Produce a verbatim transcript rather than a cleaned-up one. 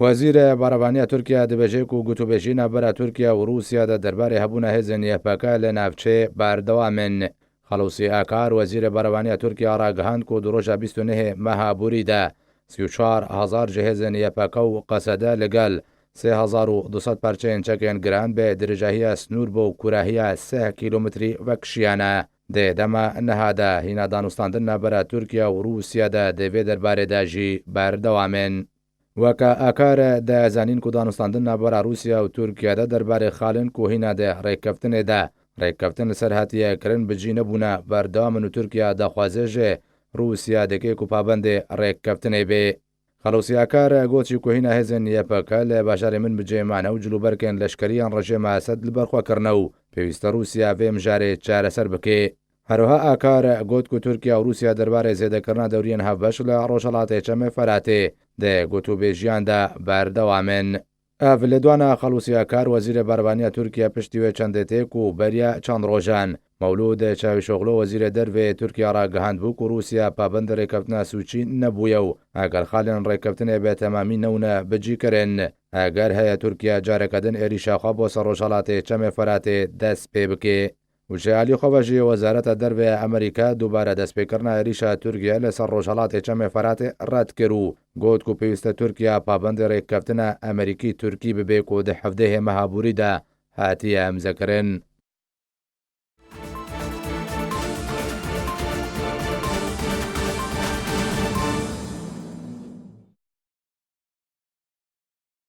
Wezîrê Barevaniya Tirkiye dibêje ku gotûbêjî navbera Tirkiye û Rûsya de derbarê hebûna hêzên Y P G li navçeyê berdewam in. Xelûsî Akar, wezîrê barevaniya Tirkiye ragihand ku di roja bîst û nehê meha borî de sî û çar hezar ji hêzên Y P G û Qesede li gel sê hezar û du sed parçeyên çekên giran bi dirêjahiya snûr bo kûrahiya sih kîlometrî vekişiyane. Di dema niha de hîna danûstandin navbera Tirkiye û Rûsya de di vê derbarê de jî berdewam in. Weke Akar, de zanîn ku danûstandin navbera Rûsya û Tirkiye de derbarê xalên ku hîna di rêkeftinê de rêkeftin li ser hatiye kirin bi cî nebûne berdewam in û Tirkiye daxwaze ji Rûsya dike ku pabendê rêkeftinê bê. Xelûsî Akar got jî ku hîna hêzên Y P G li bajarê Minbicê mane û cilûbergên leşkerî yên rejîma Esed li ber xwe kirine û pêwîst e Rûsya vê mijarê çareser bike. Herwiha Akar got ku Tirkiye û Rûsya derbarê zêdekirina dewriyên hevbeş li Rojhelatê Çemê Feratê di gotûbêjiyan de berdewam in. Ev li dwana Xelûsî Akar, wezîrê barevaniya Tirkiye, piştî wê çendê tê ku beriya çend rojan Mewlûd Çavîşoglu, wezîrê dervê Tirkiye, ragihandbû ku Rûsya pabendê rêkeftina Sûçî nebûye û eger xalên rêkeftinê bi temamî newne bicîkirin, eger heye Tirkiye careke din êrîşa xwe bo ser Rojhelatê Çemê Feratê dest pê bike. Û ji alî xwe ve jî Wezareta Derve ya Amerîka dubare destpêkirina êrîşa Tirkiye li ser Rojhelatê Çemê Feratê red kir û got ku pêwîst e Tirkiye pabendê rêkeftina Amerîkî-Tirkî bibe ku di hevdehê meha borî de hatiye îmzekirin.